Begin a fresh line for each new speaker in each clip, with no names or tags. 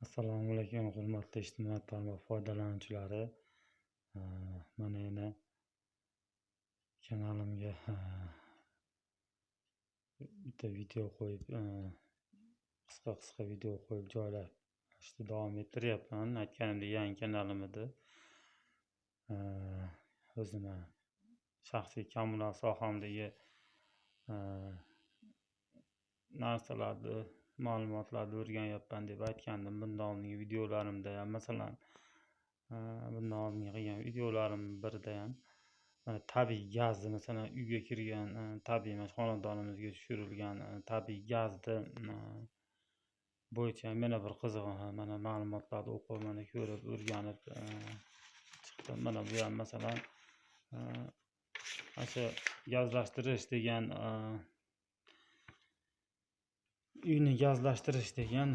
Assalomu alaykum, hurmatli ijtimoiy tarmoq foydalanuvchilari. Mana yana kanalimga bitta video qo'yib, qisqa-qisqa video qo'yib joylashni davom ettiryapman. Aytganimdek, yangi kanalim edi. O'zimni shaxsiy kommunal sohamdagi narsalarni, ma'lumotlarni o'rganyapman deb aytgandim bundan oldingi videolarimda ham. Masalan, bundan oldingi qilgan videolarim birida ham tabiiy gazni, masalan, uyga kirgan tabiiy, mana xonadonimizga tushirilgan tabiiy gazni bo'yicha ham yana bir qiziq mana ma'lumotlarni o'qib, mana ko'rib, o'rganib chiqdim. Mana bu ham, masalan, o'sha gazlashtirish degan, uyni gazlashtirish degan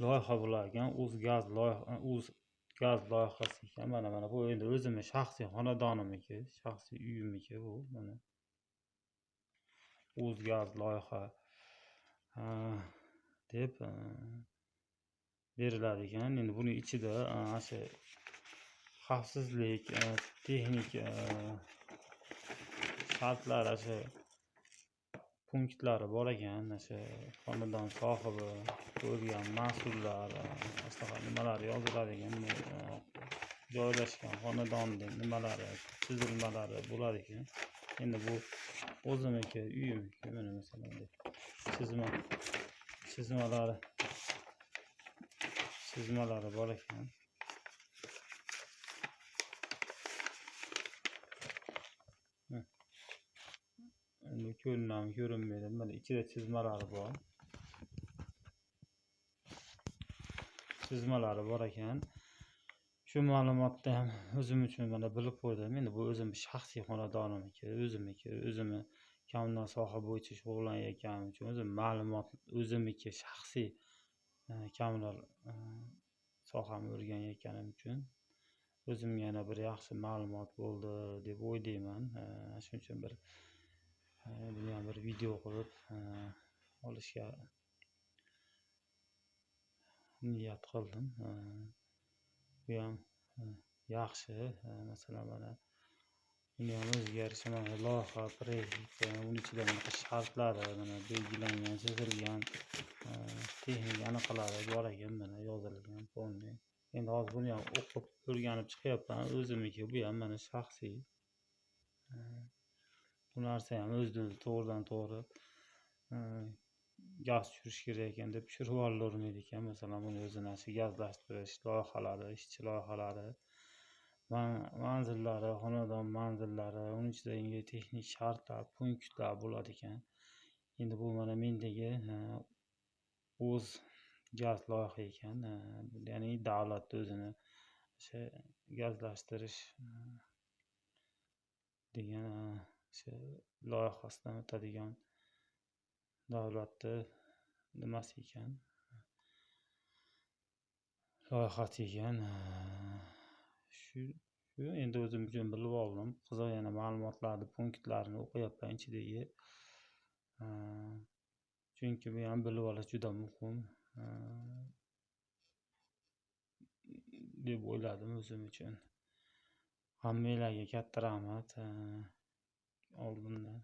loyiha bo'lar ekan. O'z gaz loyiha, o'z gaz loyihasi ekan. Mana bu endi o'zimni shaxsiy xonadonimniki, shaxsiy uyimniki bu. Mana o'z gaz loyiha deb beriladi ekan. Endi buni ichida o'sha xavfsizlik, texnik shartlar, o'sha punktlari bor ekan. O'sha xonadon sohibi ko'rgan mas'ullar, shunaqa nimalar yoziladi ekan. Joylashgan xonadonni nimalari, chizilmalari bo'lar ekan. Endi bu o'zimniki, uyimniki. Mana, masalan, chizmalari bor ekan. Endi ko'rinadimi, ko'rinmaydi. Mana ichida chizmalari bor. Chizmalari bor ekan. Shu ma'lumotni ham o'zim uchun mana bilib qo'ydim. Endi bu o'zimni shaxsiy xonadonimniki, o'zimniki, o'zimni kommunal soha bo'yicha shug'ullanayotganim uchun o'zim ma'lumot, o'zimniki shaxsiy kommunal sohamni o'rganayotganim uchun o'zimga yana bir yaxshi ma'lumot bo'ldi deb o'ylayman. Shuning uchun bir buni ham bir video qilib olishga niyat qildim. Bu ham yaxshi. Masalan, mana buni ham o'ziga yarasha mana loyiha, proyekt, uni ichida bunaqa shartlari mana belgilangan, chizilgan, texnik anaqalari bor ekan, mana yozilgan полный. Endi hozir buni ham o'qib, o'rganib chiqyapman. O'zimniki bu ham mana shaxsiy. Bu narsa ham o'zidan o'zi to'g'ridan to'g'ri gaz tushirish kerak ekan deb tushirib olavermaydi ekan. Masalan, buni o'zini shu gazlashtirish loyihalari, ishchi loyihalari, manzillari, xonadon manzillari, uni ichidagi texnik shartlar, punktlar bo'ladi ekan. Endi bu mana mendagi o'z gaz loyiha ekan. Ya'ni davlat o'zini o'sha gazlashtirish degan o'sha loyihasidan o'tadigan davlatni nimasi ekan, loyihasi ekan. Shu endi o'zim uchun bilib oldim. Qiziq yana ma'lumotlarni, punktlarini o'qiyapman ichidagi. Chunki bu ham bilib olish juda muhim deb o'yladim o'zim uchun. Hammanglarga katta rahmat oldindan.